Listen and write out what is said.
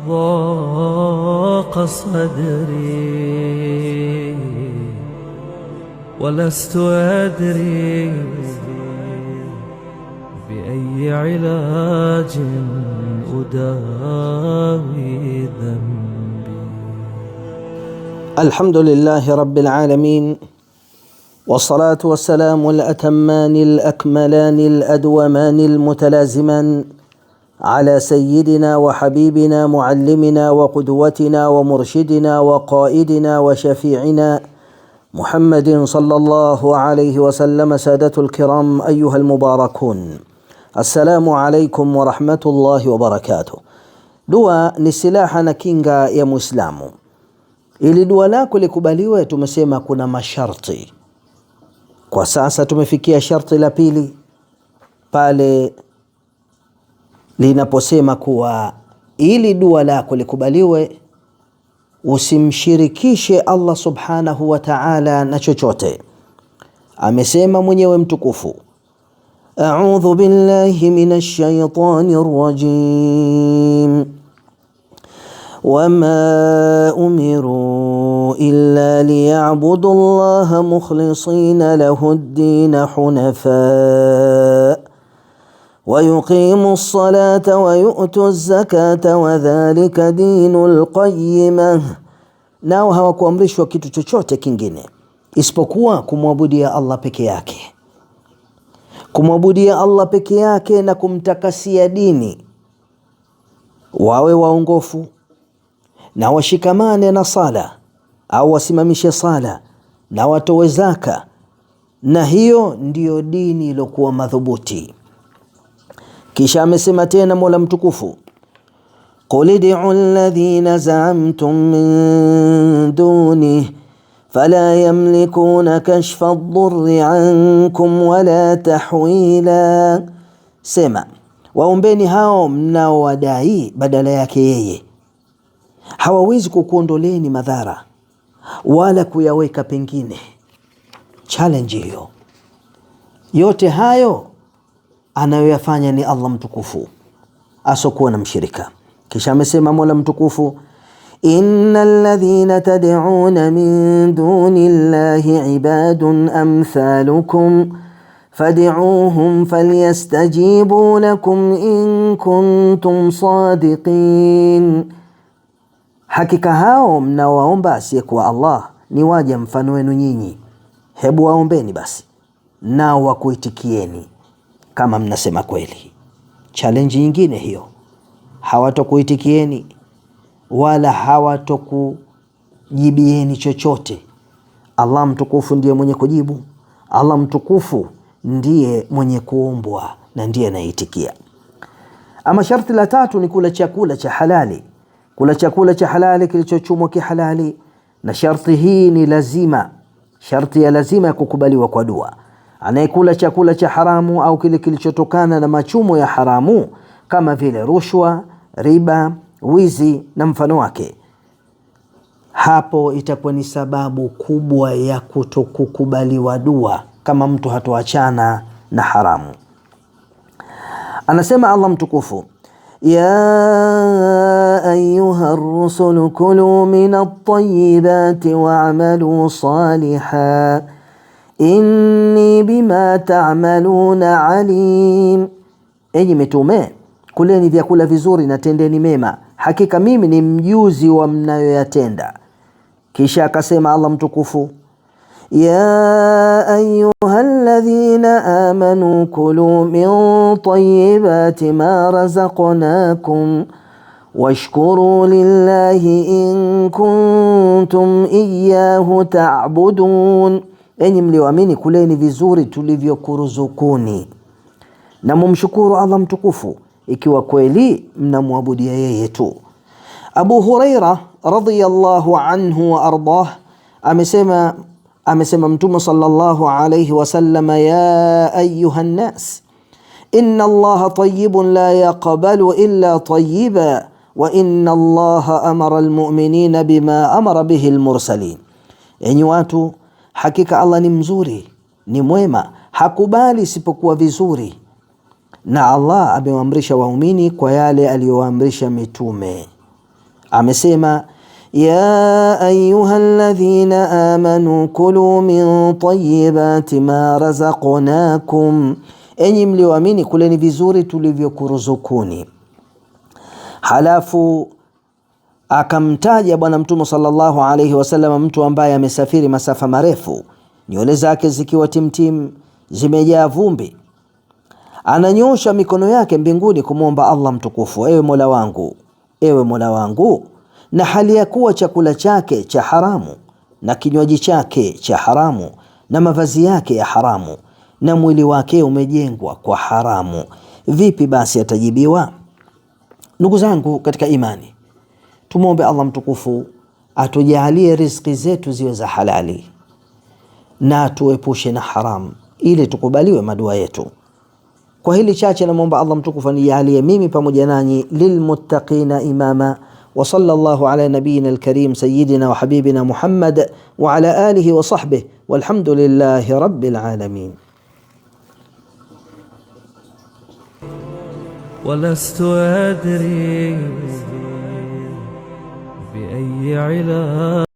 ضاق صدري ولست أدري بأي علاج أداوي ذنبي. الحمد لله رب العالمين، والصلاة والسلام الأتمان الأكملان الأدومان المتلازمان على سيدنا وحبيبنا معلمنا وقدوتنا ومرشدنا وقائدنا وشفيعنا محمد صلى الله عليه وسلم. سادة الكرام، أيها المباركون، السلام عليكم ورحمة الله وبركاته. Dua ni silaha na kinga ya Muislamu. Ili dua lako likubaliwe, tumesema kuna masharti. Kwa sasa tumefikia sharti la pili, pale linaposema kuwa ili dua lako likubaliwe, usimshirikishe Allah subhanahu wa ta'ala na chochote. Amesema mwenyewe mtukufu, a'udhu billahi minash shaitani rrajim wama umiru illa liyabudu llaha mukhlisina lahu ddina hunafa wayuqimu ssalata wayutu zakata wadhalika dinul qayyima. Nao hawakuamrishwa kitu chochote kingine isipokuwa kumwabudia Allah peke yake, kumwabudia Allah peke yake na kumtakasia dini, wawe waongofu na washikamane na sala au wasimamishe sala na watowe zaka, na hiyo ndiyo dini iliyokuwa madhubuti. Kisha amesema tena Mola mtukufu, qul id'u alladhina za'amtum min dunihi fala yamlikuna kashfa ad-durri ankum wala tahwila, sema waombeni hao mnaowadai badala yake yeye, hawawezi kukuondoleni madhara wala kuyaweka pengine. Challenge hiyo, yote hayo anayoyafanya ni Allah mtukufu asokuwa na mshirika. Kisha amesema Mola mtukufu, innal ladhina tad'una min duni llahi ibadun amthalukum fad'uuhum falyastajibu lakum in kuntum sadiqin, hakika hao mnaowaomba asiyekuwa Allah ni waja mfano wenu nyinyi, hebu waombeni basi nao wakuitikieni kama mnasema kweli. Challenge nyingine hiyo, hawatokuitikieni wala hawatokujibieni chochote. Allah mtukufu ndiye mwenye kujibu. Allah mtukufu ndiye mwenye kuombwa na ndiye anayeitikia. Ama sharti la tatu ni kula chakula cha halali, kula chakula cha halali kilichochumwa kihalali, na sharti hii ni lazima, sharti ya lazima ya kukubaliwa kwa dua. Anayekula chakula cha haramu au kile kilichotokana na machumo ya haramu kama vile rushwa, riba, wizi na mfano wake, hapo itakuwa ni sababu kubwa ya kutokukubaliwa dua kama mtu hatoachana na haramu. Anasema Allah mtukufu, ya ayuha rusulu kulu min at-tayyibati wa'malu salihan inni bima ta'maluna alim, enyi mitume, kuleni vyakula vizuri na tendeni mema, hakika mimi ni mjuzi wa mnayoyatenda. Kisha akasema Allah mtukufu, ya ayuha alladhina amanu kulu min tayyibati ma razaqnakum washkuru lillahi in kuntum iyyahu ta'budun, enyi mlioamini, kuleni vizuri tulivyokuruzukuni na mumshukuru Allah mtukufu ikiwa kweli mnamwabudia yeye tu. Abu Huraira radhiyallahu anhu wa ardah amesema, amesema Mtume sallallahu alayhi wasallam, ya ayuha nnas inna Allaha tayyibun la yaqbalu illa tayyiba wa inna Allaha amara almu'minina bima amara bihi almursalin, enyi watu, hakika Allah ni mzuri, ni mwema, hakubali isipokuwa vizuri, na Allah amewaamrisha waumini kwa yale aliyowaamrisha mitume. Amesema, ya ayuha alladhina amanu kulu min tayyibati ma razaqnakum, enyi mlioamini kuleni vizuri tulivyokuruzukuni. Halafu akamtaja Bwana Mtume sallallahu alaihi wasallam mtu ambaye amesafiri masafa marefu, nywele zake zikiwa timtim zimejaa vumbi, ananyosha mikono yake mbinguni kumwomba Allah mtukufu, ewe Mola wangu, ewe Mola wangu, na hali ya kuwa chakula chake cha haramu na kinywaji chake cha haramu na mavazi yake ya haramu na mwili wake umejengwa kwa haramu, vipi basi atajibiwa? Ndugu zangu katika imani, tumwombe Allah mtukufu atujalie riziki zetu ziwe za halali na tuepushe na haramu, ili tukubaliwe madua yetu. Kwa hili chache, namwomba Allah mtukufu anijalie mimi pamoja nanyi lilmuttaqina imama. Wa sallallahu ala nabiyina alkarim sayyidina wa habibina Muhammad wa ala alihi wa sahbihi walhamdulillahi rabbil alamin. ولست أدري بأي علاج.